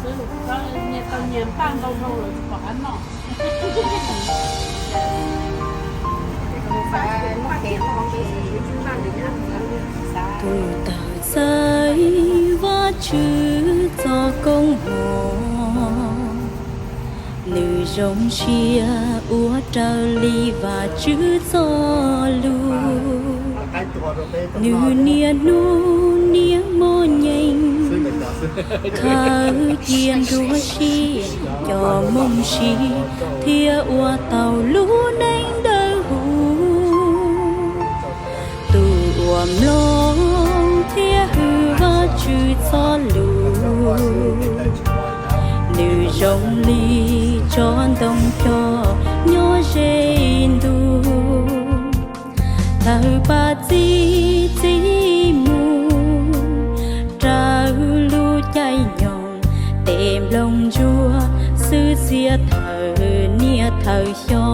Nyias tau nyias npaj ntau dhau lawm tsis pom qab noj. Tus tawm txais Vajtswv txoj koob hmoov, nws zoo siab ua raws li Vajtswv txoj lus. Nws niaj hnub niaj hmo nyeem khawv cia nruab siab coj moo siv thiaj ua tau lub neej dawb huv. Tus uas mloog thiab hwm Vajtswv txoj lus, nws zoo li tsob ntoo coj nyob ze ntuj, tawg pas txi txiv mus raws lub caij nyoog, tes nplooj ntsuab xwb txia thawm niaj thawm xyoo.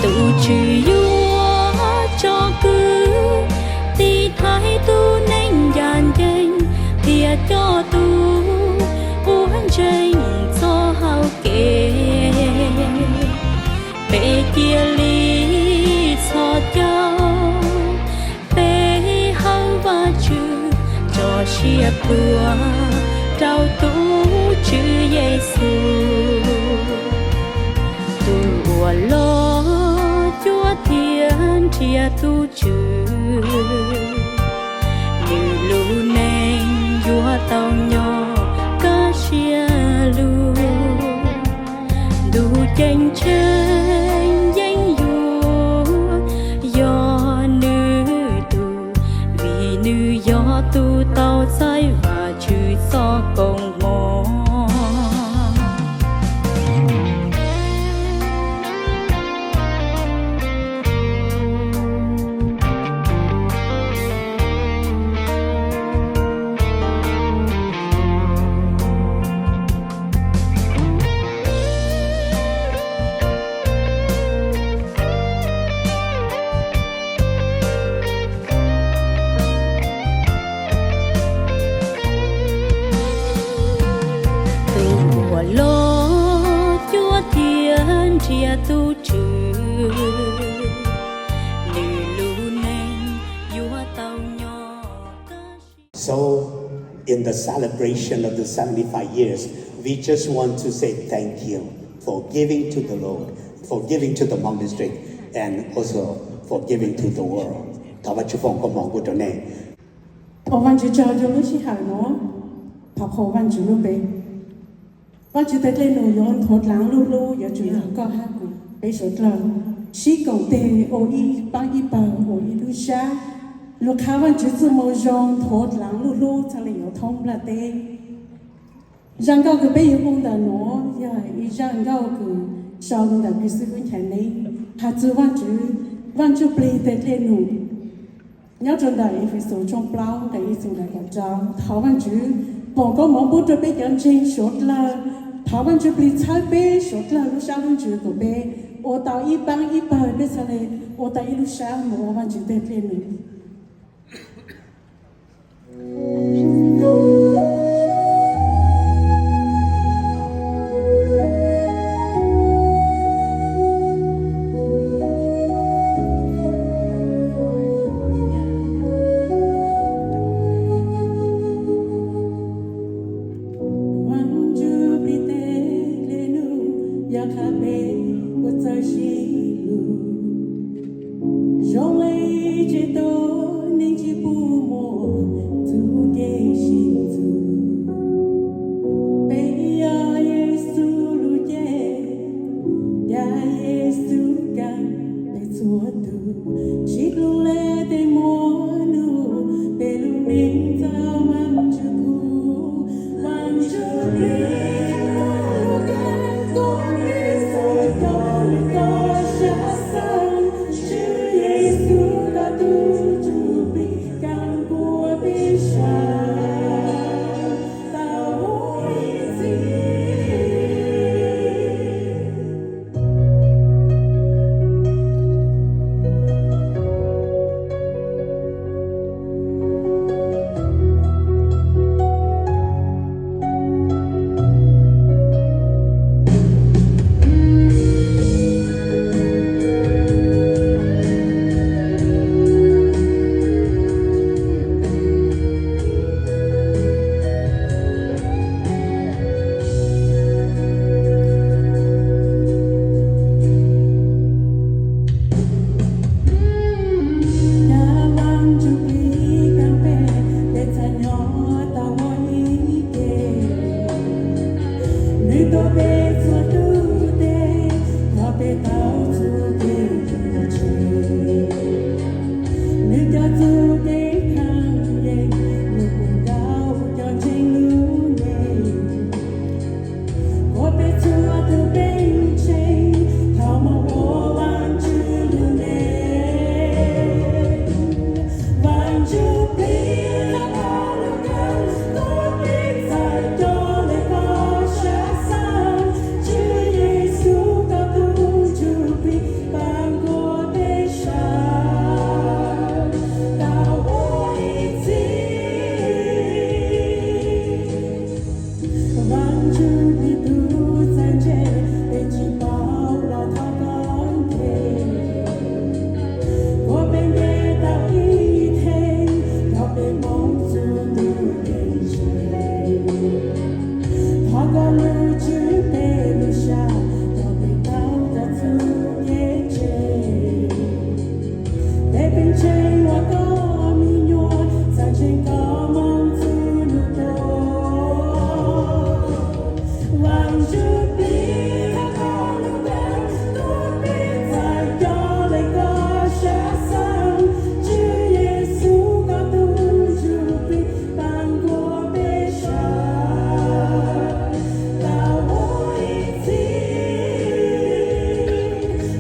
Tus Tswv yuav tso kwv tij thaiv tus neeg ncaj ncees thiab coj tus uas ntseeg txoj hau kev. Peb cia li txhos caug peb hawm Vajtswv, tso siab pluag rau tus Tswv Yexus. Tus uas los cuag thiab nrhiav tus Tswv, nws lub neej yuav tau nyob kaj siab lug. Ntuj ceeb tsheej yeej yuav yog nws tus, vim nws yog tus tau txais Vajtswv txoj koob hmoov. Tus uas los cuag thiab nrhiav tus Tswv, nws lub neej yuav tau nyob kaj siab. So, in the celebration of the seventy-five years, we just want to say thank you for giving to the Lord, for giving to the Hmong district, and also for giving to the world. Thov Vajtswv foom koob hmoov rau nej. Thov Vajtswv tsaug rau lub sij hawm no, thov qhuas Vajtswv lub npe. Vajtswv tes dlej num yuav nthuav dlaag lub hlub yuav tsum yog koj hab kuv peb suav dlawg sib koom tes ua ib paab ib pawg ua ib lub sab lug qha Vajtswv txuj moo zoo nthuav dlaag lub hlub txhaj le yuav thoob nplaj teb. Zaj nkauj kws peb yuav hu ntawm nuav yog ib zaj nkauj kws sau rua ntawm Kws Xib Fwb Nchaiv Neeb has txug Vajtswv, Vaj Ntsuj Plig tes dlej num. Nyob rua ntawm Efexus tshooj plaub nqe ib txug nqe kaum rau, thov Vajtswv foom koob moov pub rua peb cov ntseeg suav dlawg, thov Vaj Ntsuj Plig txhawb peb suav dlawg lub sab lub ntsws kuas peb ua tau ib paab ib pawg peb txhaj le ua tau ib lub sab moog ua Vajtswv tes dlej num. Vaj Ntsuj Plig tes dlej num yog qha peb puab txawj sib hlub. Zoo le tsev tuab neeg tsis pub muaj txuj kev sib txuas. Peb yog Yexus lub cev, yog Yexus kaaj peb txhua tug, sib hlub le tej muaj nub, peb lub neej txawv Vaj Ntsuj Plig, Vaj Ntsuj Plig lub kev koob peb txhua tug, koj sab xeeb, Tswv Yexus koj tug Tswv. Nws tuav peb txhua tus tes, thov peb tau txuj kev tus Tswv. Nws coj txuj kev kheej yeej, nws pub tau cov ntseeg lub npe. Ua peb txhua tus peb ntseeg, thov mloog ua Vaj Tswv lub npe. Vaj Tswv plig, thov koj lub kawg tuav peb txhua cov lawv koj sab xeeb. Tswv Yexus koj tus ntsuj plig pab nkuaj peb sawv tau ua ib txhis. Vaj Tswv plig tus txawj ntse, peb tsis paub los thov koj nce. Ua peb nce tau ib theem, thov peb hmoov txuj ntuj kev ntseeg. Thov koj lub tswv peb lub sab, thov peb tau txuj kev ntseeg. Peb peb ntseeg ua koj me nyuam, txawj ntseeg koj hmoov txuj ntuj tuaj. Vaj Tswv plig, thov koj lub kawg tuav peb txhua cov lawv koj sab xeeb. Tswv Yexus koj tus ntsuj plig pab nkuaj peb sawv tau ua ib txhis.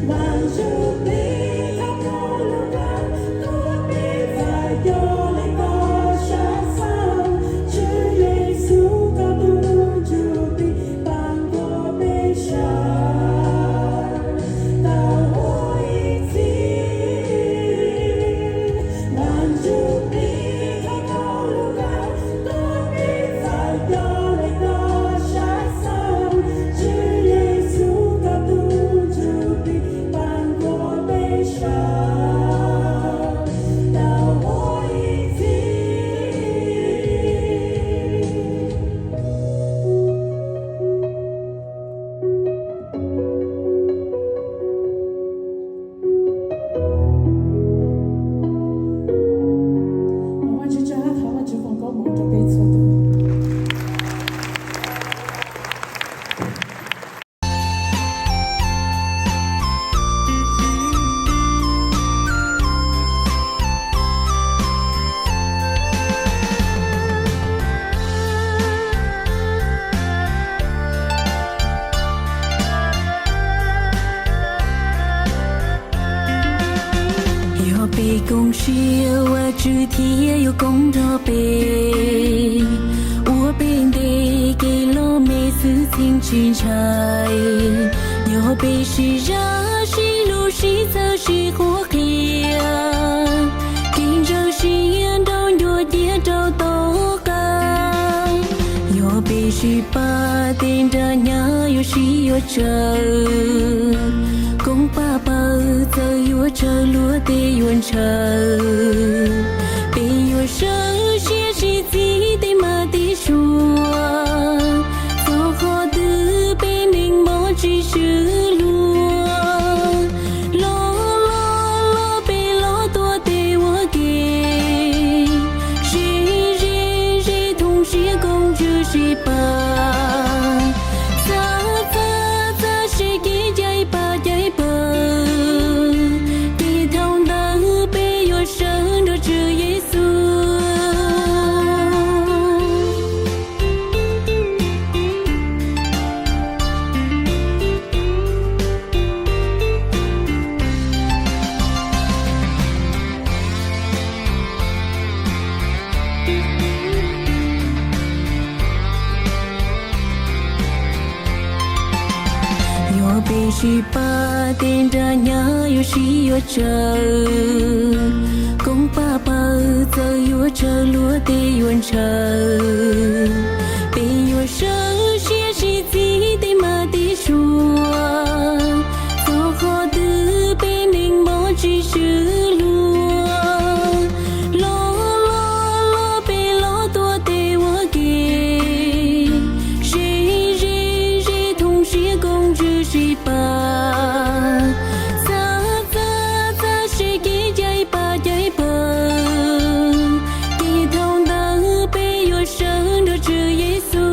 Vaj Tswv plig, thov koj lub kawg tuav peb txhua cov lawv koj sab xeeb. Tswv Yexus koj tus ntsuj plig pab nkuaj peb sawv tau ua ib txhis. Vaj Tswv plig, thov koj lub kawg tuav peb txhua cov lawv koj sab xeeb. Tswv Yexus koj tus ntsuj plig pab nkuaj peb sawv tau ua ib txhis. Ua Vajtswv tsaug, thov Vajtswv foom koob hmoov rau peb txhua tus. Yog peb koom siab Vajtswv thiaj yuav koom nrog peb, ua peb ntev kev los me xwm txheej tsis ntshai. Yog peb sib zam sib hlub sib txhawb sib qhuab qhia, kev ntshaw siab nrau ncuav ciaj rau tom qab. Yog peb sib pab tej nra nyab yuav sib yuav tsawv, koom pab pawg txawm yuav tsawg luag tej yuav ntshaw. Peb yuav sawv siab sib txhis tej mas tej suav, txog qhov twg peb meej mom tsis swv luag. Los los los peb los tuav tes ua ke, ze ze ze thooj siab koom ntswg sib pab, txhawb txhawb txhawb sib kev cai pab cai pawg, ces thaum ntawd peb yuav sawv nrog Tswv Yexus. Yog peb sib pab tej nra nyab yuav sib yuav tsawv, koom pab pawg txawm yuav tsawg luag tej yuav ntshaw. Peb yuav sawv siab sib txhis tej mas tej suav, txog qhov twg peb meej mom tsis swv luag. Los los los peb los tuav tes ua ke, ze ze ze thooj siab koom ntswg sib pab, txhawb txhawb txhawb sib kev cai pab cai pawg, ces thaum ntawd peb yuav sawv nrog Tswv Yexus.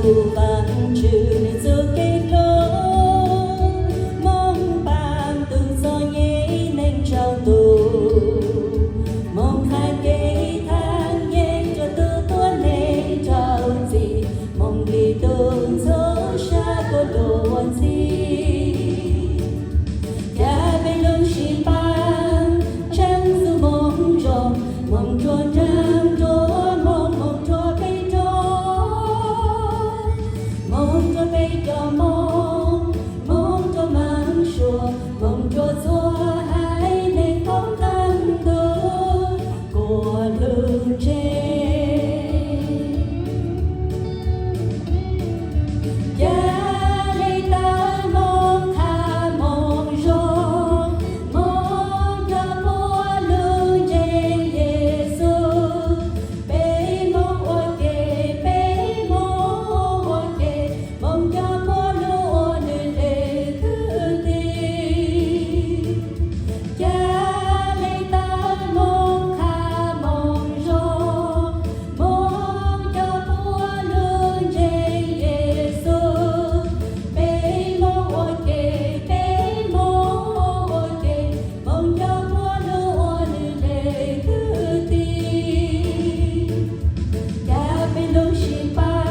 Tus Vajtswv nws txuj kev hlub, hmoov pab tus txom nyem neeg tsaus ntuj, hmoov qha kev thaj yeeb rua tus tuab neeg rau txim, hmoov nqi tus ntxhua sab tuaj dua ntxiv. Ca peb lub sib pab tshwj xeeb hmoov zoo, hmoov rua nraag nruab, hmoov, hmoov rua peb rua, hmoov rua peb cov hmoov, hmoov rua Maab Suav, hmoov rua txhua haiv neeg thoob qab ntuj puav lug ntseeg. Ca le tawv hmoov qha hmoov zoo, hmoov coj puav lug ntseeg Yexus. Peb hmoov ua ke, peb hmoov ua ke, hmoov coj puav lug ua nwg leej thwj tim. Ca le tawv hmoov qha hmoov zoo, hmoov coj puav lug ntseeg Yexus. Peb hmoov ua ke, peb hmoov ua ke, hmoov coj puav lug ua nwg leej thwj tim. Ca peb lub sib pab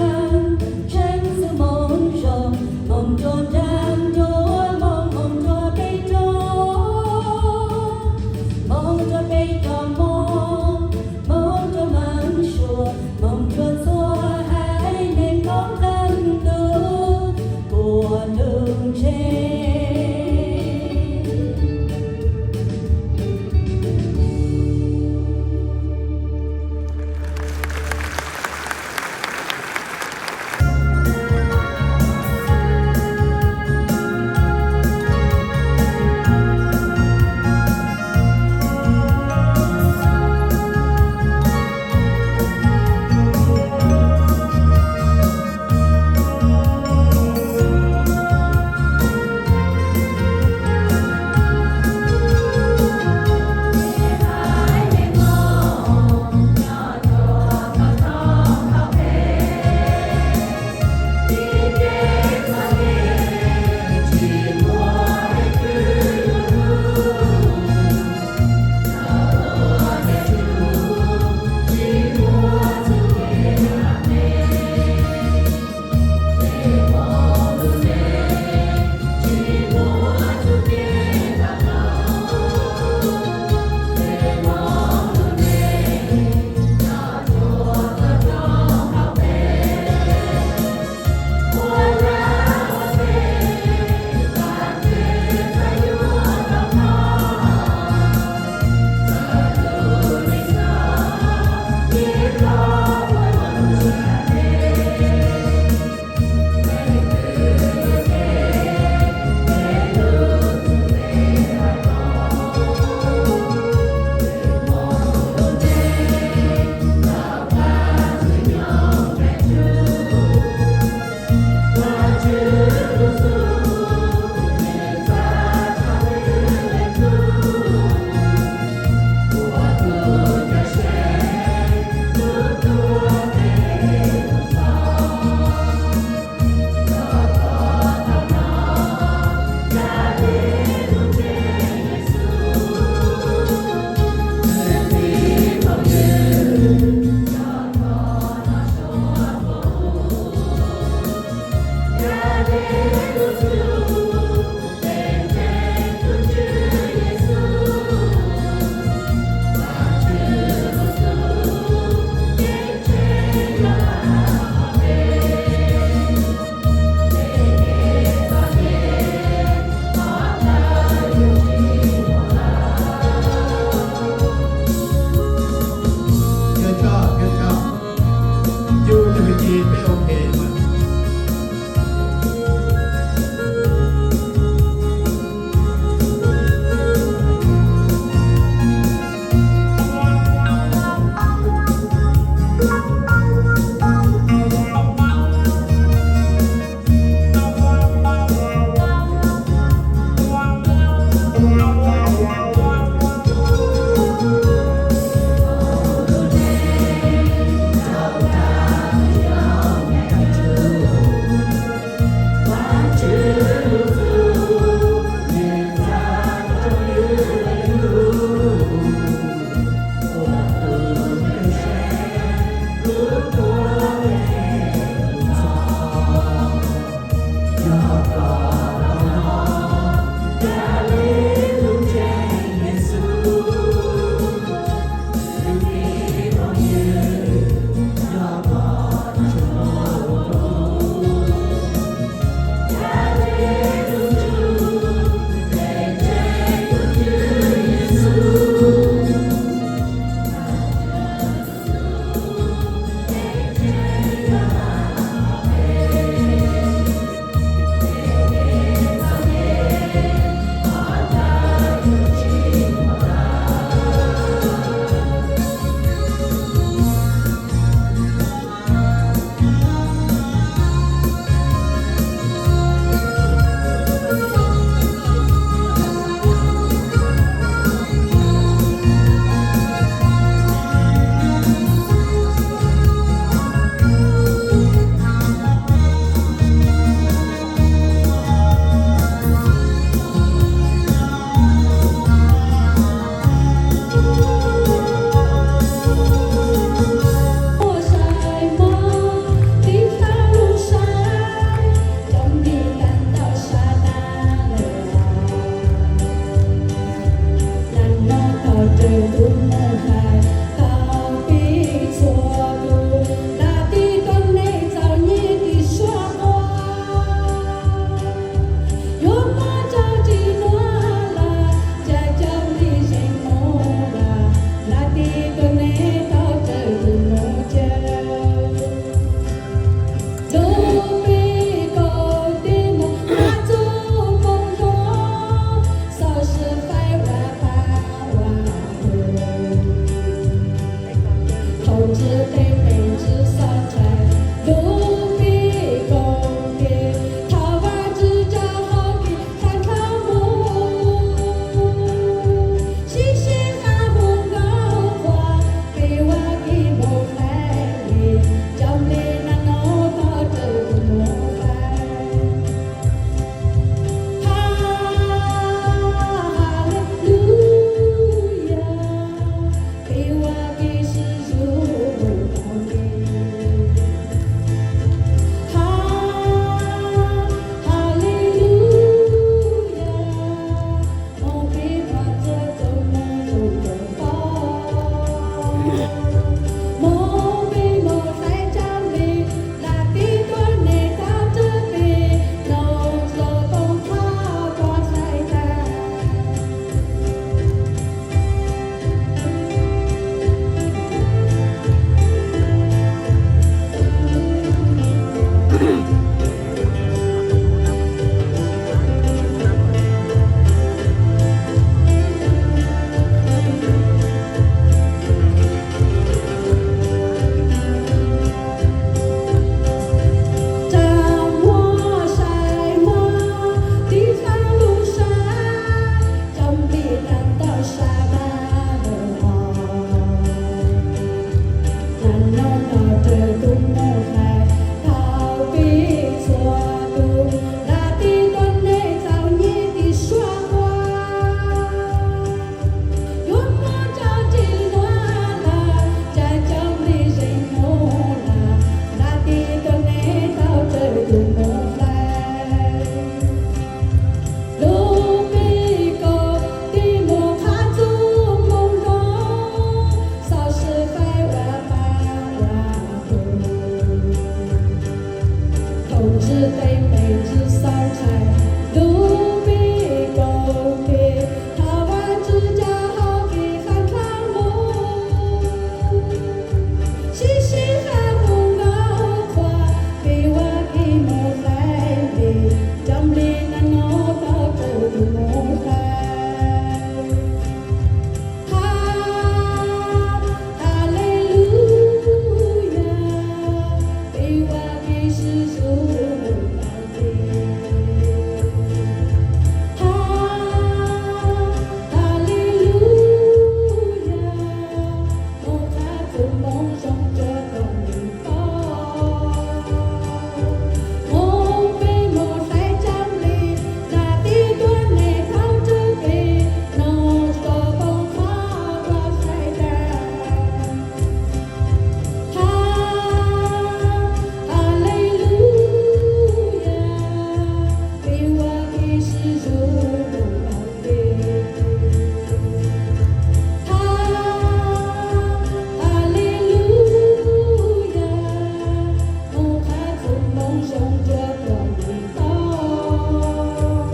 tshwj xeeb hmoov zoo, hmoov rua nraag nruab, hmoov, hmoov rua peb rua, hmoov rua peb cov hmoov, hmoov rua Maab Suav, hmoov rua txhua haiv neeg thoob qab ntuj puav lug ntseeg. Good job, good job. Yus tus me ci peb ok mas. Lub npe kawg tib mus hab txuj moo zoo, xov xwm faib ua pa ua pug. Thaum ntsib tej me ntsis xav ntshai, lub npe kawg tib, thov Vajtswv coj hau kev xav ntshai mus. Sib sib qab hu nkauj qhuav, peb ua ke mus hlais li, cov nplej nag no tog raws tus mus hlais. Ha, haleluyas, peb ua ke sib zug mus tau ke. Ha, haleluyas, moog peb mus txug txuj moo zoo kawg nkaus. Moog peb mus hlais cov nplej, lam tib tuab neeg tau tsawg peb, noog txug poob qhov tuag hlais tag. Tsa muab saib mog, tib txhab lub sab, cov nplej tag ntawm sab tag lawm os. Nag no tog raws tus mus hlais, thaum peb txhua tus lam tib tuab neeg txaus nyiaj tiv suab quas. Yuav muab tso tseg li no lawm, cas cov nplej zeeg mus lawm, lam tib tuab neeg tau raws tus mus hlais. Lub npe kawg tib mus hab txuj moo zoo, xov xwm faib ua pa ua pug. Thaum ntsib tej me ntsis xav ntshai, lub npe kawg tib, thov Vajtswv coj hau kev xav ntshai mus. Sib sib qab hu nkauj qhuav, peb ua ke mus hlais li, cov nplej nag no tog raws tus mus hlais. Ha, haleluyas, peb ua ke sib zug mus tau ke. Ha, haleluyas, moog qha txuj moo zoo rua tog neeg paub. Moog peb mus hlais cov nplej, lam tib tuab neeg tau tsawg peb, noog txug poob qhov tuag hlais tag. Ha, haleluyas, peb ua ke sib zug mus tau ke. Ha, haleluyas, moog qha txuj moo zoo rua tog neeg paub.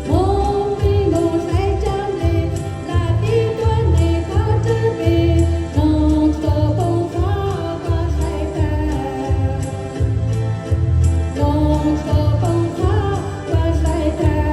Moog peb mus hlais cov nplej, lam tib tuab neeg tau tsawg peb, noog txug poob qhov tuag hlais tag. Noog txug poob qhov tuag hlais tag.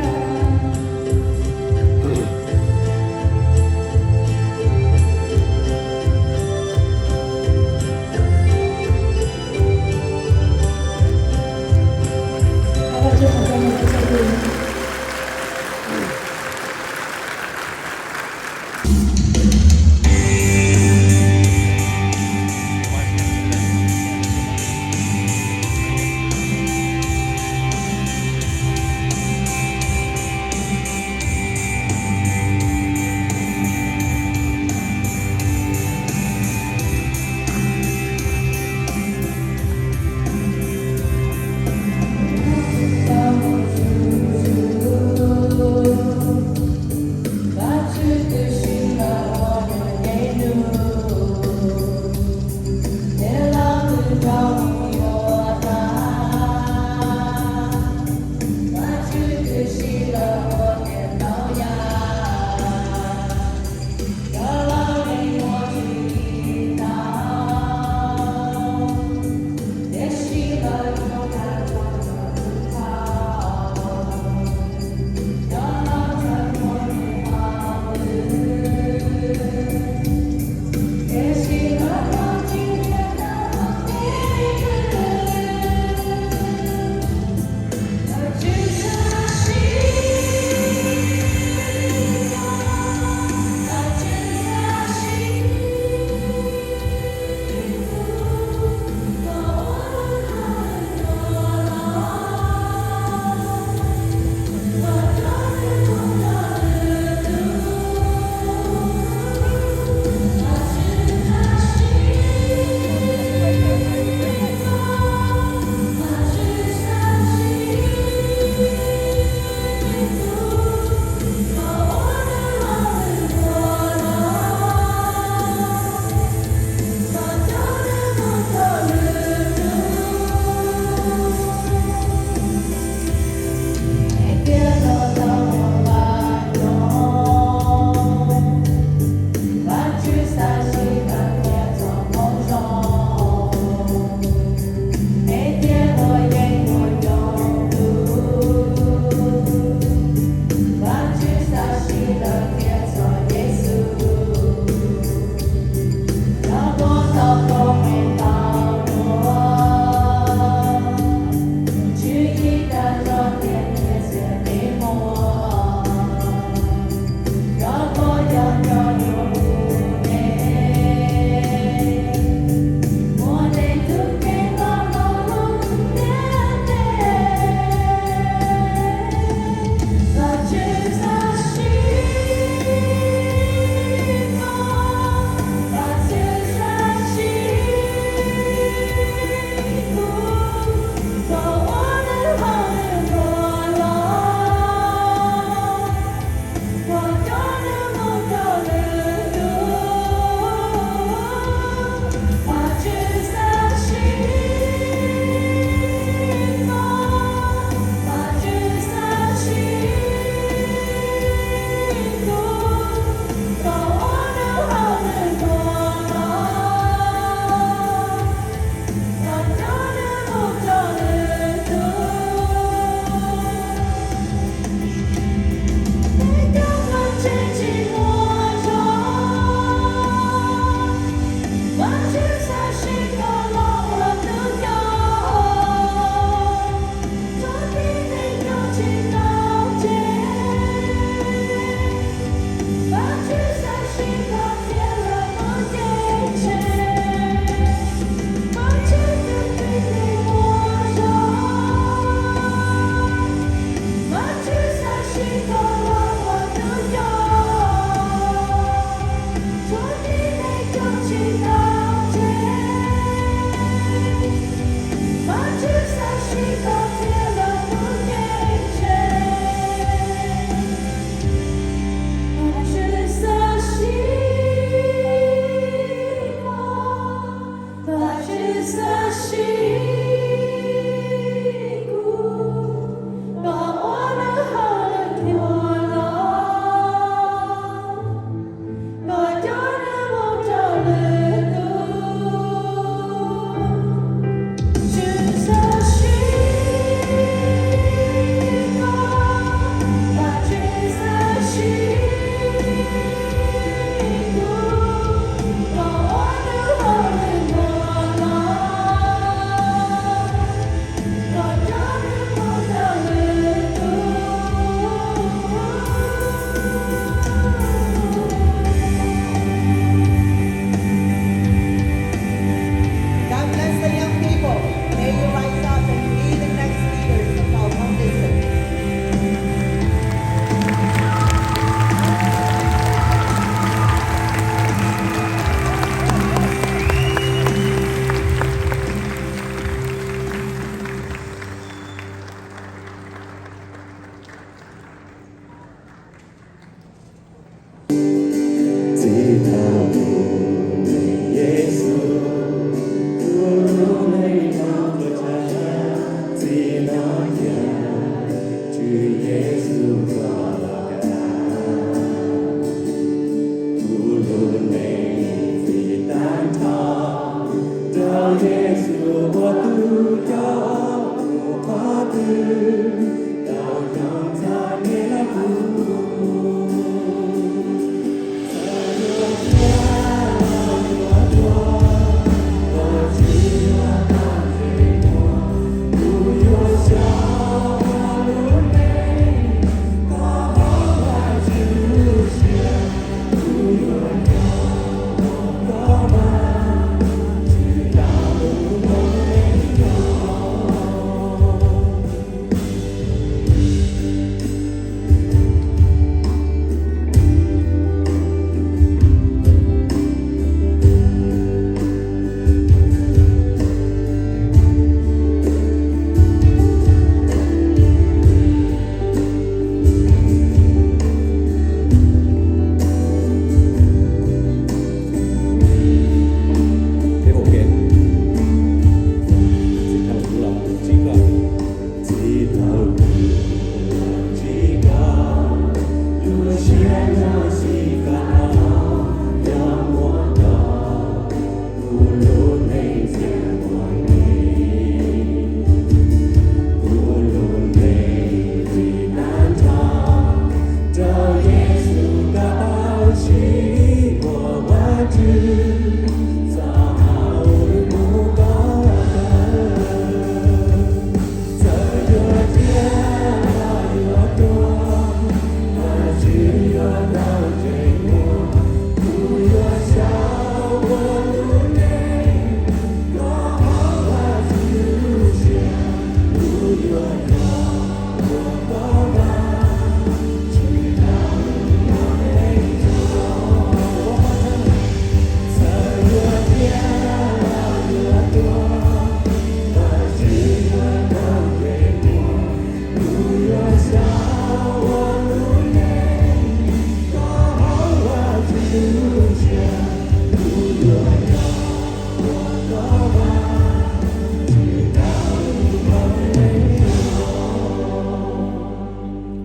God bless the young people. May you rise up and be the next leaders of our own district.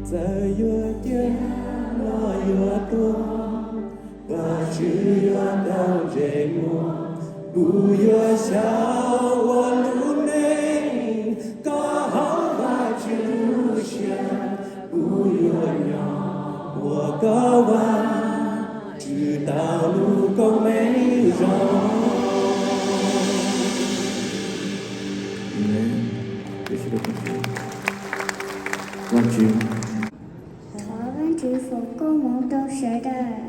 Txawm yuav tiag los yuav tuag, Vajtswv yuav tau ntsej muag. Kuv yuav xyaum ua lub neej, koj hauv Vajtswv lub siab. Kuv yuav nyob ua koj Vajtswv tau lub koob meej zoo. Amen. Vajtswv. Thov Vajtswv foom koob hmoov rau sawv daws.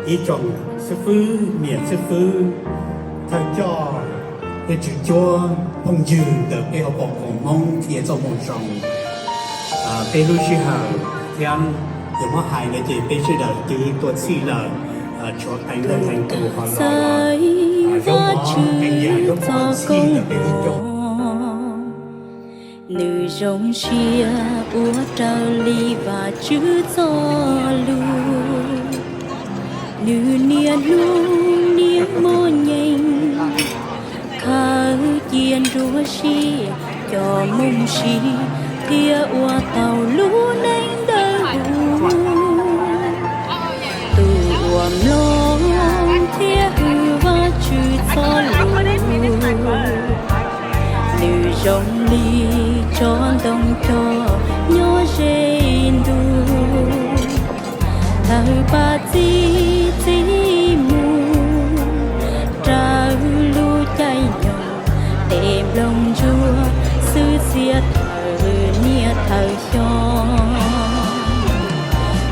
Ib tsoom xib fwb, niam xib fwb, thawj coj, peb tswv cuab, phooj ywg ntawm peb hauv paus khoom Hmoob thiab txoj moo zoo, peb lub sij hawm thiab yuav muab hais no ces peb sawv daws twb tuaj txhij lawm, tshuav qee leej qee tus ho los zaub mov, qee yam zaub mov txhij ntawm peb lub rooj. Nws zoo siab ua raws li Vajtswv txoj lus, nws niaj hnub niaj hmo nyeem, khaws cia nruab siab coj mus siv, thiaj ua tau lub neej dawb huv. Tus uas mloog thiab hwm Vajtswv txoj lus, nws zoo li tsob ntoo cog nyob ze ntuj, tawg paj txi txi mus raws lub caij nyoog, tes nplooj ntsuab xwb txhia thawm niaj thawm xyoo.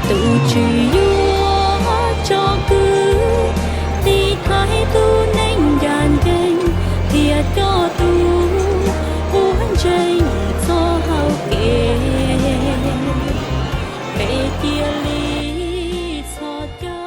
Tus Tswv yuav tsom kwm tiv thaiv tus neeg ncaj ncees, thiab coj tus uas ntseeg txoj hau kev, peb cia li txhos caug.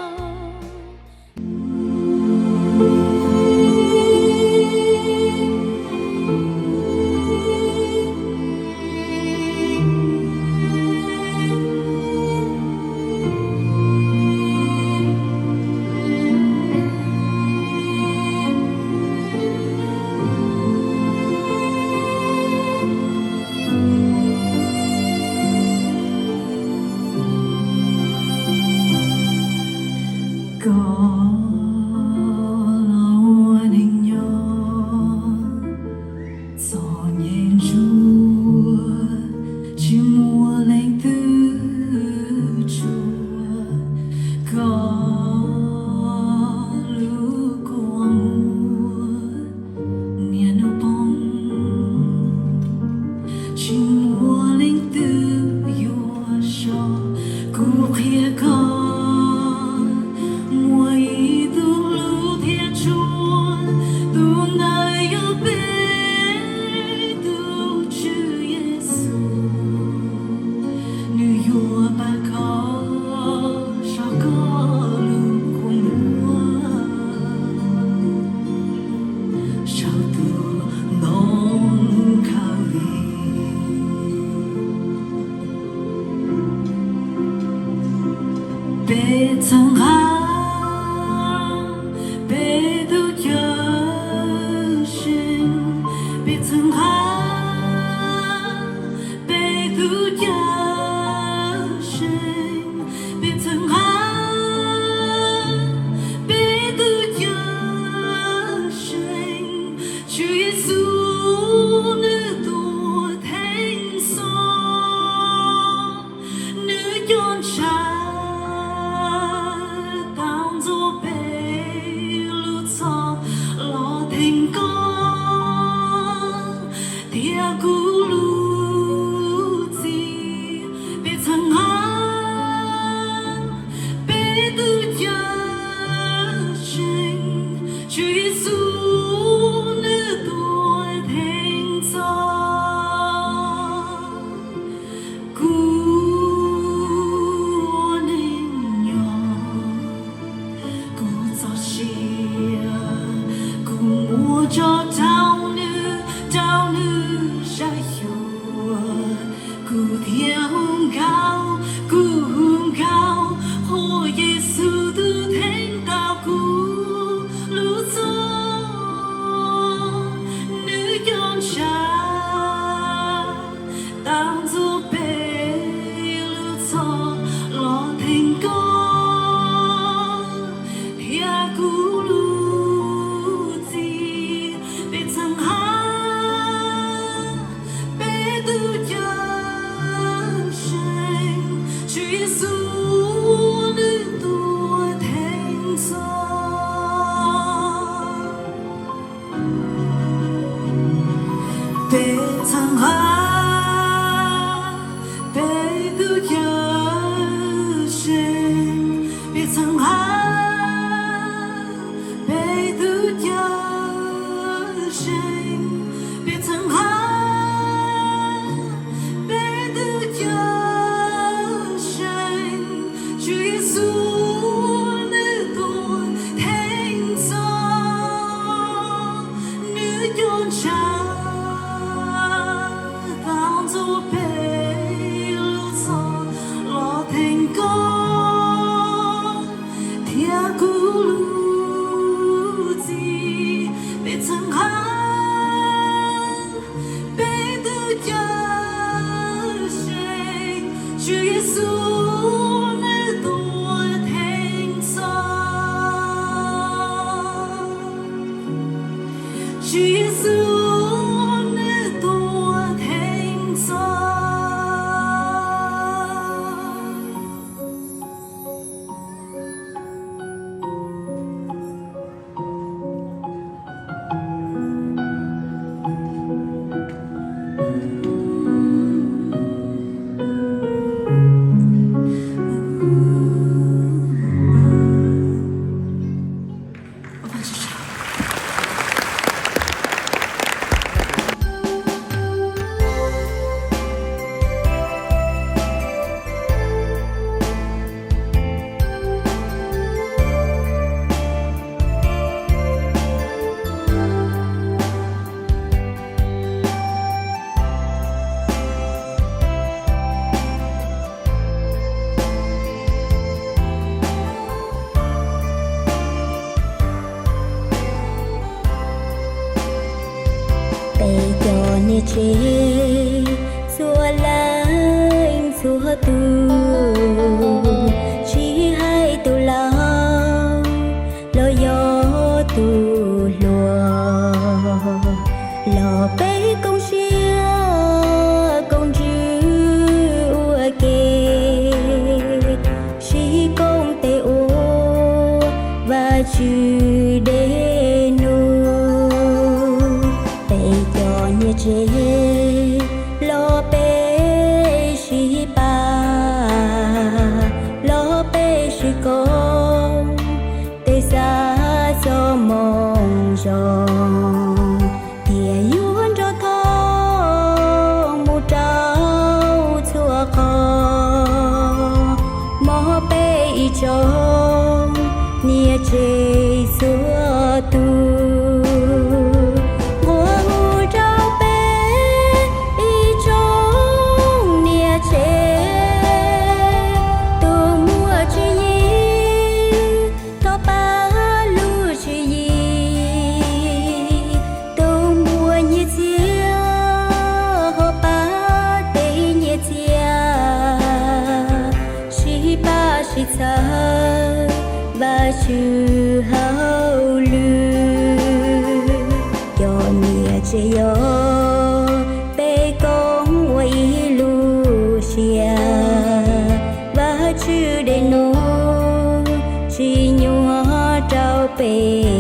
Koj los ua neej nyob txom nyem ntsuav, tsis muaj leej twg tsuas koj lub kua muag. Niaj hnub poob tsis muaj leej twg yuav so, kuv qhia koj muaj ib tug hlub thiab tshua, tus ntawd yog peb tus Tswv Yexus. Nws yuav pab koj saum koj lub kua muag, saum tus ntoo khaub lig. Peb txhawb nqa peb tus Cawm Seej, peb txhawb nqa peb tus Cawm Seej, peb txhawb nqa peb tus Cawm Seej. Tswv Yexus nws tuaj theej txhoj, nws coj ntshav tau ntxuav peb lub txhoj los theej koj thiab kuv lub txim. Peb txhawb nqa peb tus Cawm Seej, Tswv Yexus nws tuaj theej txhoj. Kuv ua neej nyob, kuv txoj sia kuv muab tso rau nws, rau nws zaj xyuas. Kuv thiaj hu nkauj, kuv hu nkauj qhuas Yexus tus theej tau kuv lub txhoj. Nws coj ntshav tau ntxuav peb lub txhoj los theej koj thiab kuv lub txim. Peb txhawb nqa peb tus Cawm Seej, Tswv Yexus nws tuaj theej txhoj. Peb txhawb nqa peb tus Cawm Seej, peb txhawb nqa Tswv Yexus nws tuag theej txhoj. Peb cov niam tsev txhua leej txhua tus, tsis hais tus laus los yog tus hluas, los peb koom siab koom ntsws ua ke, sib koom tes ua Vajtswv dej num. Peb cov niam tsev los peb sib pab, los peb sib koom, tej xav txoj moo zoo thiaj yuav nrog thoob mus rau txhua qhov. Mog peb ib tsoom niam tsev txhua tus, nquag hu rau peb ib tsoom niam tsev, tus muaj tswv yim thov pab lub tswv yim, tus muaj nyiaj txiag ho pab tej nyiaj txiag, sib pab sib txhawb Vajtswv hauj lwm. Cov niam tsev yog peb koom ua ib lub siab, Vajtswv dej num tsis nyuaj rau peb.